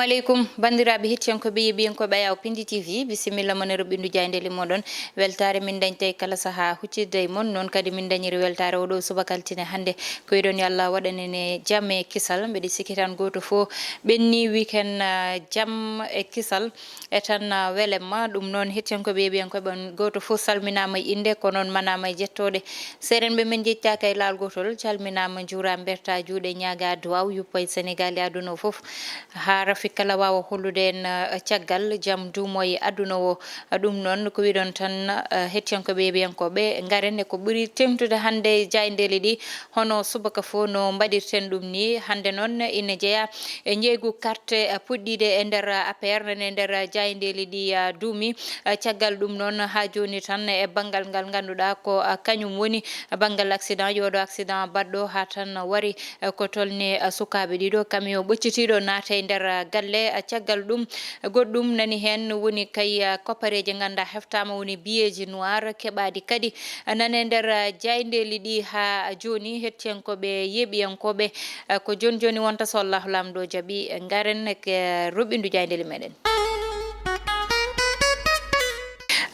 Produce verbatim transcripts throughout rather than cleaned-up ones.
Aleykum, banndiraaɓe hettiyankooɓe, yeeɓiyankooɓe Ayaw Pindi T V, bisimilla mon e roɓɓindu jaayndeeli moɗon. Weltaare min dañta e kala sahaa huccitde e mon, noon kadi min dañiri weltaare oɗo subaka altine hannde. Ko wiɗon yo Allah waɗan en e jam e kisal. Mbeɗe sikki tan gooto fof ɓenni weekend, ah, jam e kisal. E tan, ah, welemma. Ɗum noon hettiyankooɓe, yeeɓiyankooɓe on gooto fof salminaama e innde, ko noon manaama e jettooɗe. Seerenɓe men njettaaka e laawol gootol, calminaama, njuuraama, mbertaa juuɗe, ñaagaa duwaaw yuppa e Senegaal e aduna o fof. Haa rafi kala waawa hollude en, eh, caggal jam duumo e aduna o. Ɗum noon ko wiɗon tan, eh, hettiyankooɓe, yeeɓiyankooɓe, ngaren e ko ɓuri teeŋtude hannde e jaayndeeli ɗi, hono subaka fof no mbaɗirten ɗum ni. Hannde noon ina jeyaa e njeygu carte, eh, puɗɗiiɗe e nder A P R, nane e nder jaayndeeli ɗi, eh, duumi. Eh, caggal ɗum noon haa jooni tan e banngal ngal ngannduɗaa ko, eh, kañum woni banngal accident, yooɗo accident baɗɗo haa tan wari, eh, ko tolni, eh, sukaaɓe ɗiɗo, camion ɓoccitiiɗo naata e nder, eh, galle. Eh, caggal ɗum, eh, goɗɗum nani heen, woni kay, eh, koppareeje ngannduɗaa heftaama, woni billets noirs keɓaaɗi kadi, eh, nane nder, eh, jaayndeeli ɗi haa jooni. Hettiyankooɓe, yeeɓiyankooɓe, eh, ko jooni jooni wonta so Allahu Laamɗo jaɓi, eh, ngaren e roɓɓindu jaayndeeli meɗen.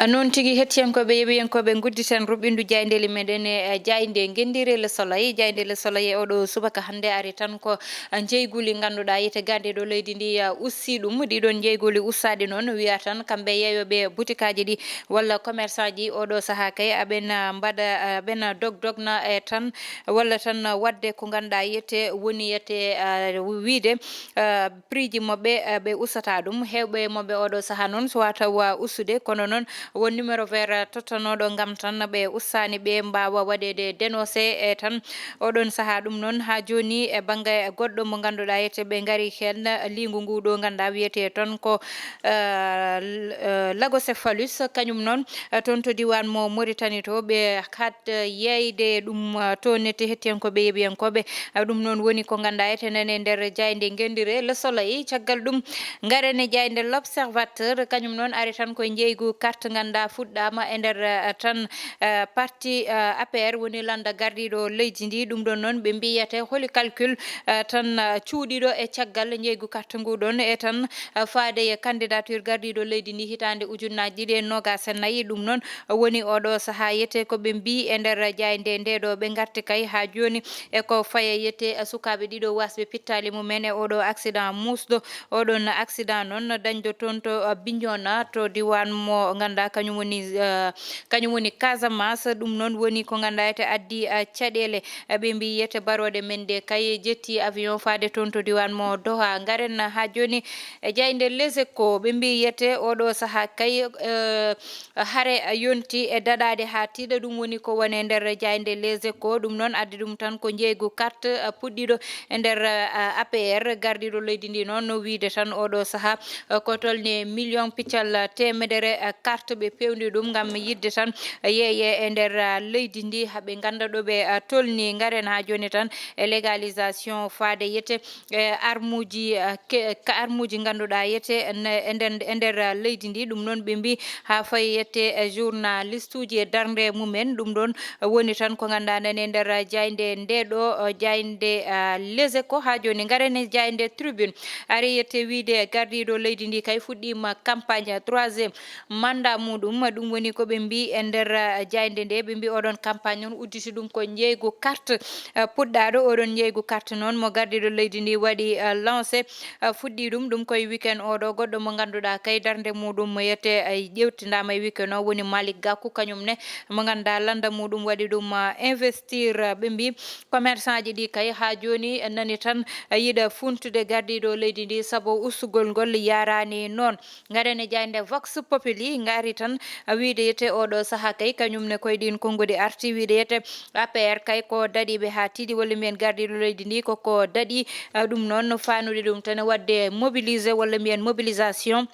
Ah, noon tigi, hettiyankooɓe, yeeɓiyankooɓe, ngudditen roɓɓindu jaayndeeli meɗen e, eh, jaaynde ngenndiire Le Soleil. Jaaynde Le Soleil oɗo subaka hannde ari tan ko, ah, njeyguli ngannduɗaa yete gardiiɗo leydi ndi, ah, ussi ɗum. Ɗiɗon njeyguli ustaaɗi noon wiya tan kamɓe yeeyooɓe butikaaji ɗi walla commerçant ji oɗo sahaa kay aɓen, ah, mbaɗa, ah, aɓen dogdogna e tan walla tan waɗde ko ngannduɗaa yete woni yete, ah, wiide, ah, prix ji maɓɓe, eh, ɓe ustataa ɗum. Heewɓe maɓɓe oɗo sahaa noon suwaa taw ustude, kono noon won numéro vert tottanooɗo ngam tan ɓe ustaani ɓe mbaawa waɗeede dénoncé e tan oɗon sahaa. Ɗum noon haa jooni e bannge goɗɗo mo ngannduɗaa yete ɓe ngari heen, liingu ngu ɗo ngannduɗaa wiyetee toon ko, eh, l-, eh, lagocéphalus, kañum noon, eh, toon to diiwaan mo Mauritanie to ɓe kat yeeyde ɗum, eh, to nette hettiyankooɓe, yeeɓiyankooɓe. Eh, ɗum noon woni ko ngannduɗaa ete nane nder jaaynde ngenndiire Le Soleil. Caggal ɗum, ngaren e jaaynde L'Observateur. Kañum noon ari tan koye njeygu carte ngannduɗaa fuɗɗaama e nder, eh, tan, eh, parti, eh, A P R woni lannda gardiiɗo leydi ndi. Ɗum ɗoon noon ɓe mbiyete holi calcul, eh, tan, eh, cuuɗiiɗo e caggal njeygu carte ngu ɗoon e tan, eh, faade e candidature gardiiɗo leydi ndi hitaande ujunnaaji ɗiɗi e noogaas e nayi. Ɗum noon woni oɗo sahaa yete ko ɓe mbii e nder jaaynde nde ɗo ɓe ngarti kay haa jooni e ko faye yete sukaaɓe ɗiɗo wasɓe pittaali mumen e oɗo accident muusɗo. Oɗon accident noon dañɗo toon to, uh, Bignona to diiwaan mo ngannduɗaa kañum woni, uh, kañum woni Casamance. Ɗum noon woni ko ngannduɗaa ete addi, uh, caɗeele. Uh, ɓe mbii yete barooɗe men ɗe kay jetti avion faade toon to diiwaan mo Doha. Ngaren haa jooni e jaaynde Les Échos ɓe mbii yete oɗo sahaa kay, uh, hare yonti e daɗaade haa tiiɗa, ɗum woni ko woni e nder jaaynde Les Échos. Ɗum noon addi ɗum tan ko njeygu carte, eh, puɗɗiiɗo e nder, eh, A P R. Gardiiɗo leydi ndi noon no wiide tan oɗo sahaa, eh, ko tolni million piccal teemedere, eh, carte ɓe peewndi ɗum ngam yiɗde tan, eh, yeeye e nder, eh, leydi ndi haa ɓe ngannda ɗo ɓe, eh, tolni. Ngaren haa jooni tan e légalisation faade yete e armuuji, eh, ke-, ka armuuji ngannduɗaa yete ne-, e nder, e nder leydi ndi. Ɗum noon ɓe mbii haa fayi yette, eh, journalistuuji e darnde mumen. Ɗum ɗoon woni tan ko ngannduɗaa nani e nder jaaynde nde ɗo, eh, jaaynde, eh, Les Échos. Haa jooni ngaren e jaaynde Tribune. Ari yette wiide gardiiɗo leydi ndi kay fuɗɗiima campagne troisième mandat muɗum. Ɗum woni ko ɓe mbii e nder, eh, jaaynde nde. Ɓe mbii oɗon campagne noon udditi ɗum ko njeygu carte, eh, puɗɗaaɗo. Oɗon njeygu carte noon mo gardiiɗo leydi ndi waɗi, eh, lancé, eh, fuɗɗii ɗum. Ɗum koye weekend oɗo goɗɗo mo ngannduɗaa kay darnde muɗum yete, eh, ƴeewtindaama e weekend o woni Malick Gakou, kañum ne mo ngannduɗaa lannda muɗum waɗi ɗum, eh, investir. Eh, ɓe mbii commerçant ji ɗi kay haa jooni, eh, nani tan, eh, yiɗa funtude gardiiɗo leydi ndi sabu ustugol ngol yaraani noon. Ngaren e jaaynde Vox Populi, ngari tan, a, wiide yete oɗo sahaa kay, kañum ne koye ɗin konnguɗi arti, wiide yete A P R kay ko daɗiiɓe haa tiiɗi, walla mbiyen gardiiɗo leydi ndi ko ko daɗi, a, ɗum noon no faanude ɗum tan waɗde mobilisé, walla mbiyen mobilisation.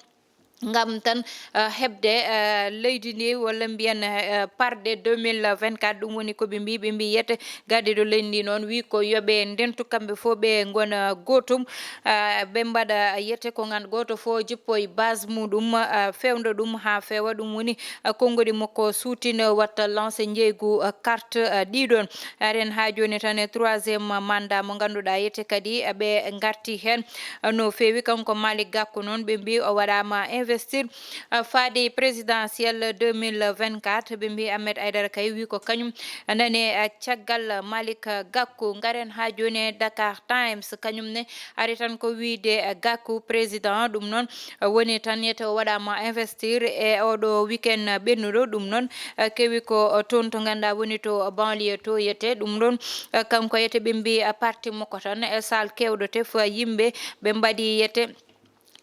ngam tan, eh, heɓde, eh, leydi ndi, walla mbiyen, eh, parɗe deux mille vingt-quatre. Ɗum woni ko ɓe mbi, ɓe mbi yete gardiiɗo leydi ndi noon wi ko yoɓe ndentu kamɓe fof ɓe ngona gootum, eh, ɓe mbaɗa yete ko ngan gooto fof jippoy base muɗum, eh, fewndo ɗum haa feewa. Ɗum woni, eh, konngudi makko suutino watta lancé njeygu, eh, carte, eh, ɗiɗon. Aren haa jooni tan e troisième mandat mo ngannduɗaa yete kadi, eh, ɓe ngarti heen, eh, no feewi. Kanko Malick Gakou noon ɓe mbi o waɗaama investir, eh, faade présidentielle deux mille vingt-quatre. Ɓe mbi Ahmed Aïdara kay wi ko kañum nani, eh, caggal Malick Gakou. Ngaren haa jooni e Dakar Times, kañum ne ari tan ko wiyde, eh, Gakou président. Ɗum noon, eh, woni tan yete o waɗaama investir e oɗo weekend ɓennuɗo. Ɗum noon, eh, kewi ko, eh, toon to ngannduɗaa woni to banlieue to yete. Ɗum ɗoon, eh, kanko yete ɓe mbi, eh, parti makko tan e salle kewɗo te fo yimɓe ɓe mbaɗi yete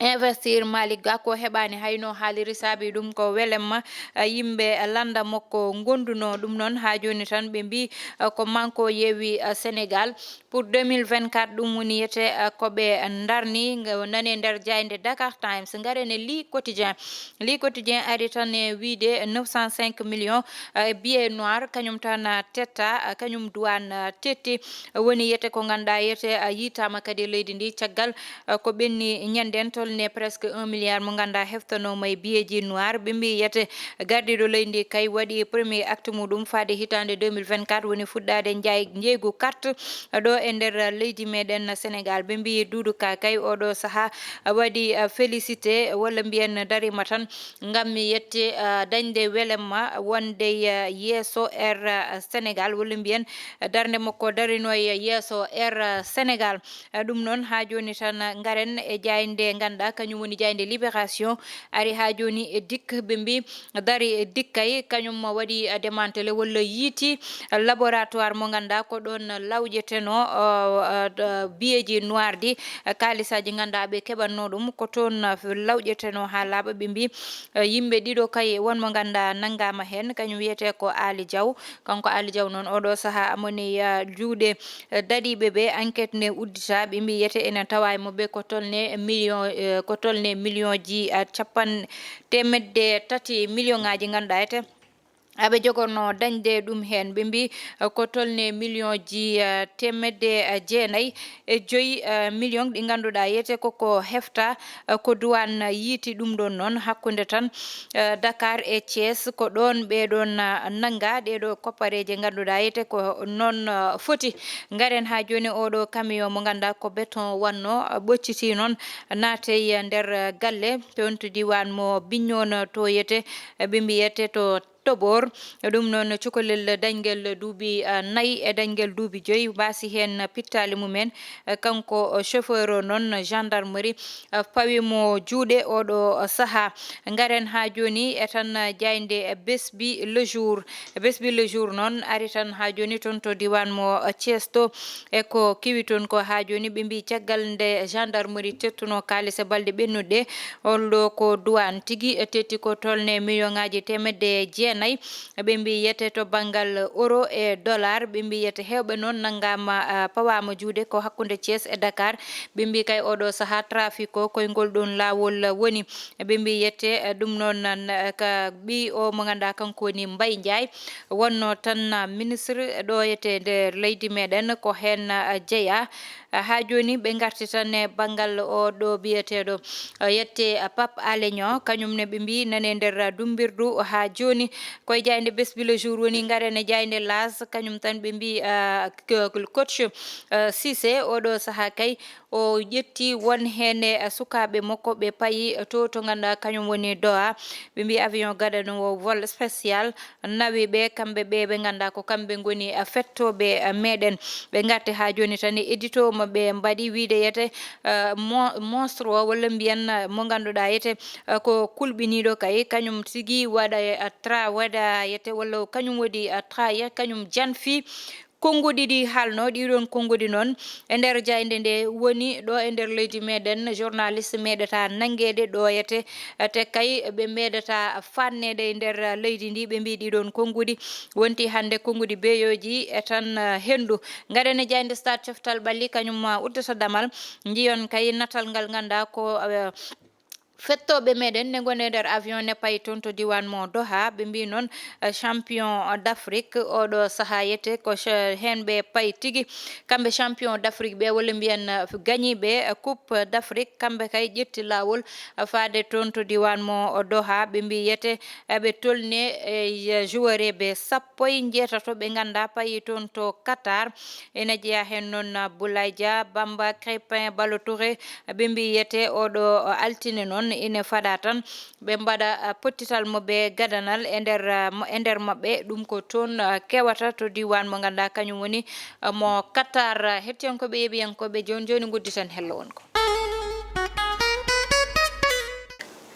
investir. Malick Gakou heɓaani hayno haaliri saabi ɗum ko welemma, eh, yimɓe lannda makko ngondunoo. Ɗum noon haa jooni tan ɓe mbi, eh, ko manko yewi, eh, Sénégal pour deux mille vingt-quatre. Ɗum woni yete, eh, ko ɓe ndarni, nga nani e nder jaaynde Dakar Times. Ngaren e Le Quotidien. Le Quotidien ari tan e wiyde neuf cent cinq millions, eh, billets noirs, kañum tan, eh, tetta, eh, kañum duwaan, eh, tetti. Eh, woni yete ko ngannduɗaa yete, eh, yiytaama kadi e leydi ndi caggal, eh, ko ɓenni ñanden tolni presque un milliard mo ngannduɗaa heftanooma e billets noirs. Ɓe mbi yete gardiiɗo leydi ndi kay waɗi premier acte muɗum faade hitaande deux mille vingt-quatre, woni fuɗɗaade njaay-, njeygu carte, eh, ɗo e nder leydi meɗen Sénégal. Ɓe mbi Doudou Ka kay oɗo sahaa, eh, waɗi, eh, félicité walla mbiyen dariima tan ngam mi yette, eh, dañde welemma wonde, eh, yeeso Air, eh, Sénégal, walla mbiyen, eh, darnde makko darino e yeeso Air, eh, Sénégal. Eh, ɗum noon haa jooni tan, eh, ngaren e jaaynde ngannduɗaa kañum woni jaaynde Libération. Ari haa jooni e dikk ɓe mbi dari e dikkay kañum waɗi, eh, démantelé walla yiiti, eh, laboratoire mo ngannduɗaa ko ɗoon lawƴeteno, eh, eh, d-, billets noirs ɗi, eh, kaalisaaji ngannduɗaa ɓe keɓatno ɗum ko toon, eh, lawƴeteno haa laaɓa. Ɓe mbi, eh, yimɓe ɗiɗo kay won mo ngannduɗaa nanngaama heen, kañum wiyetee ko Aly Diaw. Kanko Aly Diaw noon oɗo sahaa amoni, eh, juuɗe, eh, daɗiiɓe ɓe. Enquête ne uddita ɓe mbi yete ene tawa e mo ɓe ko tolne million, eh, ko tolne millionji, eh, capan-, teemedde tati million ngaaji ngannduɗaa ete aɓe jogorno dañde ɗum heen. Ɓe mbi, eh, ko tolne millionji, eh, teemedde, eh, jeenayi e joyi, eh, million ɗi ngannduɗaa yete koko hefta, eh, ko duwaan yiiti ɗum ɗoon noon hakkunde tan, eh, Dakar e Thiès. Ko ɗoon ɓee ɗoon, eh, nannga ɗee ɗo koppareeje ngannduɗaa yete ko noon, eh, foti. Ngaren haa jooni oɗo camion mo ngannduɗaa ko béton wanno, eh, ɓocciti noon naatey nder, eh, galle toon to diiwaan mo Bignona to yete, eh, ɓe mbiyete to Tobor. Ɗum noon cukalel dañgel duuɓi, eh, nayi e dañgel duuɓi joyi mbaasi heen pittaali mumen, eh, kanko, eh, chauffeur o noon gendarmerie, eh, pawi mo juuɗe oɗo, eh, sahaa. Ngaren haa jooni e tan, eh, jaaynde, eh, Besbi le jour. Besbi le jour noon ari tan haa jooni toon to diiwaan mo, eh, Thiès to. E ko kiwi toon ko haa jooni ɓe mbi caggal nde gendarmerie tettuno kaalis e balɗe ɓennuɗe, on ɗo ko duwaan tigi, eh, tetti ko tolne million ngaaji teemedde jeenayi. Ɓe mbi yete to banngal euro e dollar, ɓe mbi yete heewɓe noon nanngaama, ah, pawaama juuɗe ko hakkunde Thiès e Dakar. Ɓe mbi kay oɗo sahaa trafic o koye ngol ɗoon laawol woni. Ɓe mbi yete, eh, ɗum noon nan, eh, ka ɓii o mo ngannduɗaa kanko woni Mbaye Ndiaye, wonno tan, ah, ministre ɗo yete nder leydi meɗen ko heen, ah, jeyaa. Ah, haa jooni ɓe ngarti tan e banngal o ɗo biyeteeɗo, ah, yette, ah, Pape Alé Niang, kañum ne ɓe mbi nane nder, ah, dummbirdu haa jooni. Koye jaaynde Besbi le jour woni, ngaren e jaaynde L'As, kañum tan ɓe mbi, ah, k-, coach, ah, Cissé, oɗo sahaa kay o ƴetti won heen e, ah, sukaaɓe makko ɓe payi to, to ngannduɗaa kañum woni Doha. Ɓe mbi avion gaɗano o vol spécial nawi ɓe, kamɓe ɓe ɓe ngannduɗaa ko kamɓe ngoni, eh, fettooɓe, eh, meɗen. Ɓe ngarti haa jooni tan e édito mo ɓe mbaɗi wiyde yete, eh, mo-, monstre o walla mbiyen, eh, mo ngannduɗaa yete, eh, ko kulɓiniiɗo kay, kañum tigi waɗa, eh, tra waɗa yete walla kañum waɗi, eh, tra yet, kañum janfi konnguɗi ɗi haalno, ɗiɗon konnguɗi noon. E nder jaaynde nde woni ɗo e nder leydi meɗen, journaliste meɗata nanngeede ɗo yete, te kay ɓe meɗata fanneede e nder leydi ndi. Ɓe mbi ɗiɗon konnguɗi wonti hannde konnguɗi beyoji e tan, eh, henndu. Ngaren e jaaynde Stade Coftal Ɓalli, kañum, eh, uddata damal. Njiyon kay natal ngal ngannduɗaa ko, eh, Fettooɓe meɗen ne ngoni e nder avion ne payi toon to diiwaan mo Doha. Ɓe mbii noon, eh, champion d'Afrique, oɗo sahaa yete ko ch-, heen ɓe payi tigi. Kamɓe champion d'Afrique ɓe, walla mbiyen, eh, gañiiɓe, eh, Coupe d'Afrique, kamɓe kay ƴetti laawol, eh, faade toon to diiwaan mo Doha. Ɓe mbii yete, eh, ɓe tolni e joueureɓe sappo e njeetato ɓe nganndaa payi toon to Qatar. Ene jeyaa heen noon, eh, Boulaye Dia, Bamba, Crépin, Ballo Touré, ɓe mbii yete oɗo altine noon ine faɗa tan ɓe mbaɗa, ah, pottital mo ɓe gadanal e nder, ah, mo, e nder maɓɓe. Ɗum ko toon, ah, kewata to diiwaan mo nganndaa kañum woni, ah, mo Qatar. Hettiyankooɓe, yeeɓiyankooɓe, jooni jooni ngudditen hello won ko.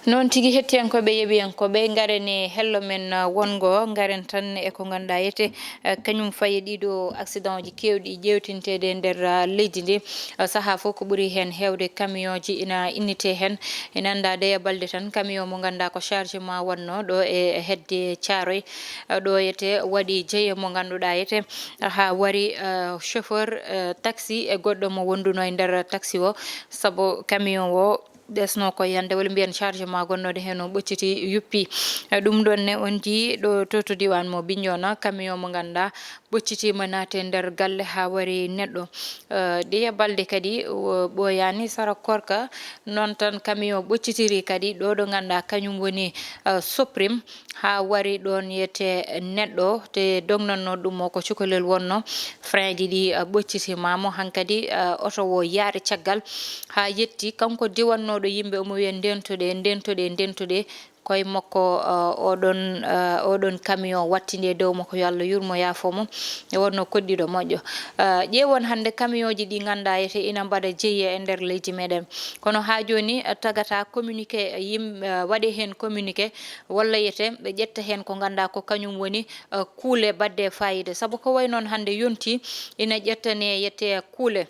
Noon tigi, hettiyankooɓe, yeeɓiyankooɓe, ngaren e hello men, ah, wonngo, ngaren tan e ko nganndaa yete, eh, kañum fayi ɗiɗo accident ji keewɗi ƴeewtinteede e nder, ah, leydi ndi. Ah, sahaa fof ko ɓuri heen heewde camion ji ina innitee heen. Ina anndaa ndeya balɗe tan camion mo nganndaa ko chargement wonnoo ɗo e hedde Thiaroye, ah, ɗo yete waɗi jeye mo ngannduɗaa yete, ah, haa wari, ah, chauffeur, eh, taxi e goɗɗo mo wonduno e nder taxi o, sabu camion o ɓesno ko yande, walla mbiyen chargement gonnoɗo heen o ɓocciti, yuppi. Eh, ɗum ɗoon ne on njii ɗo to, to diiwaan mo Bignona, camion mo ngannduɗaa ɓoccitiima naate nder galle haa wari neɗɗo. Eh, ɗiya balɗe kadi o ɓooyaani sara korka, noon tan camion ɓoccitiri kadi ɗo ɗo ngannduɗaa kañum woni, eh, Soprim. Haa wari ɗoon yete neɗɗo te dognannoo ɗum o ko cukalel wonnoo. Frein ji ɗi, ah, ɓoccitiima mo hankadi, ah, oto o yaari caggal haa yetti. Kanko diwannooɗo yimɓe omo wiya, "Ndentoɗe, ndentoɗe, ndentoɗe." Koye makko, ah, oɗon, ah, oɗon camion wattindi e dow makko, yo Allah yurmo, yaafo mo. E wonnoo koɗdiɗo moƴƴo. Ah, ƴeewon hannde camion ji ɗi ngannduɗaa yete ina mbaɗa jeyi e nder leydi meɗen. Kono haa jooni, ah, tagata communiqué, yim-, ah, waɗee heen communiqué. Walla yete ɓe ƴetta heen ko ngannduɗaa ko kañum woni, eh, kuule baɗɗe faayiida. Sabu ko wayi noon hannde yonti ina ƴettane yete kuule.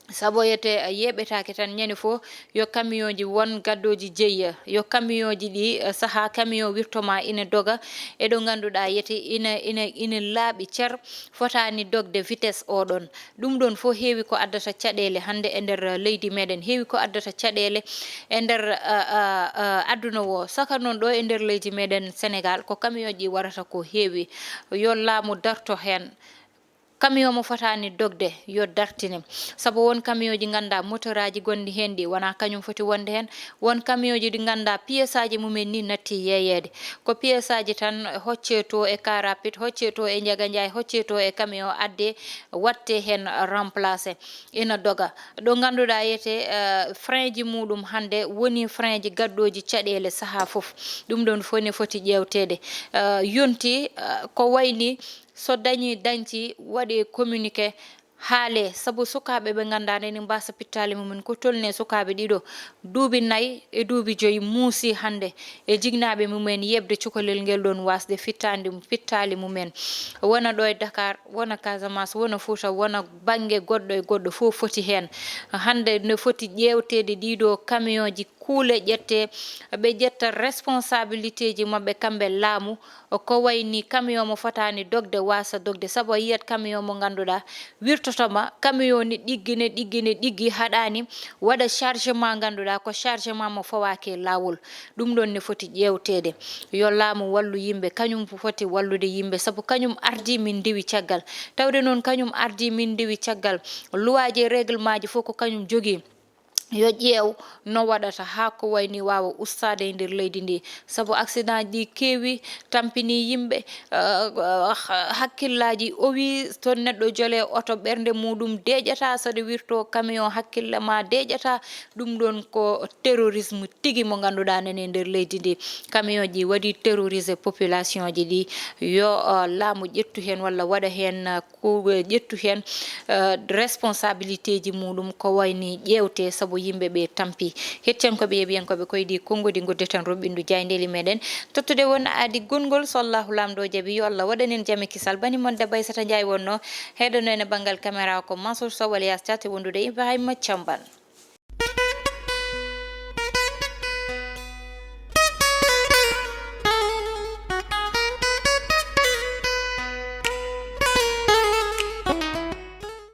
Sabu yete, eh, yeeɓetaake tan ñande fof yo camion ji won gaddooji jeyi, yo camion ji ɗi, eh, sahaa camion wirtoma ina doga e ɗo ngannduɗaa yete ina, ina, ina laaɓi cer, fotaani dogde vitesse oɗon. Ɗum ɗoon fof heewi ko addata caɗeele hannde e nder leydi meɗen, heewi ko addata caɗeele e nder, ah, ah, ah, aduna o. Saka noon ɗo e nder leydi meɗen Senegaal, ko camion ji warata ko heewi. Yo laamu darto heen. Camion mo fotaani dogde, yo dartine. Sabu won camion ji ngannduɗaa motoraaji gonɗi heen ɗi wonaa kañum foti wonde heen. Won camion ji ɗi ngannduɗaa pièce aji mumen ni natti yeeyeede. Ko pièce aji tan hoccee to e car rapide, hoccee to e Njaga Njaay, hoccee to e camion addee, wattee heen remplacé. Ina doga. Ɗo ngannduɗaa yete, eh, frein ji muɗum hannde woni frein ji gaddooji caɗeele sahaa fof. Ɗum ɗoon fof ne foti ƴeewteede. Eh, yonti, eh, ko wayni so dañi dañci waɗee communiqué, haalee, sabu sukaaɓe ɓe ngannduɗaa ne ni mbaasa pittaali mumen ko tolni e sukaaɓe ɗiɗo, duuɓi nayi e duuɓi joyi muusi hannde e jignaaɓe mumen yeɓde cukalel ngel ɗoon waasde fittaandi mum, pittaali mumen. Wona ɗo e Dakar, wona Casamance, wona Fuuta, wona bannge goɗɗo e goɗɗo fof foti heen. Hannde ne foti ƴeewteede ɗiɗo camion ji kuule ƴettee, ɓe ƴetta responsabilité ji maɓɓe kamɓe laamu, ko wayi ni camion mo fotaani dogde waasa dogde, sabu a yiyat camion mo ngannduɗaa wirtotoma, camion ni ɗiggi ne ɗiggi ne ɗiggi haɗaani waɗa chargement ngannduɗaa ko chargement mo fawaaki e laawol. Ɗum ɗoon ne foti ƴeewteede. Yo laamu wallu yimɓe, kañum foti wallude yimɓe, sabu kañum ardii min ndewi caggal. Tawde noon kañum ardii min ndewi caggal, luwaaji e règlement ji fof ko kañum jogii. Yo ƴeew no waɗata haa ko wayni waawa ustaade e nder leydi ndi, sabu accident ji ɗi keewi, tampini yimɓe, eh, hakkillaaji owi, so neɗɗo jole oto ɓernde muɗum deeƴata, so ɗe wirto camion hakkille ma deeƴata. Ɗum ɗoon ko terrorisme tigi mo ngannduɗaa nani e nder leydi ndi. Camion ji waɗi terroriser population ji ɗi. Yo, eh, laamu ƴettu heen walla waɗa heen, eh, ko ƴettu heen, eh, responsabilité ji muɗum ko wayni ƴeewte sabu yimɓe ɓe tampi. Hettiyankooɓe, yeeɓiyankooɓe, ko e ɗi konngudi nguddeten ruɓɓindu jaayndeeli meɗen. Tottude won aadi gonngol, so Allahu Laamɗo jaɓi, yo Allah waɗan en jam e kisal. Bani mon debbo Aysata Njaay wonno, heɗono en e banngal caméra ko Mansour Sow, Waliyas Thiat, e wondude Ibrahima Thiamban.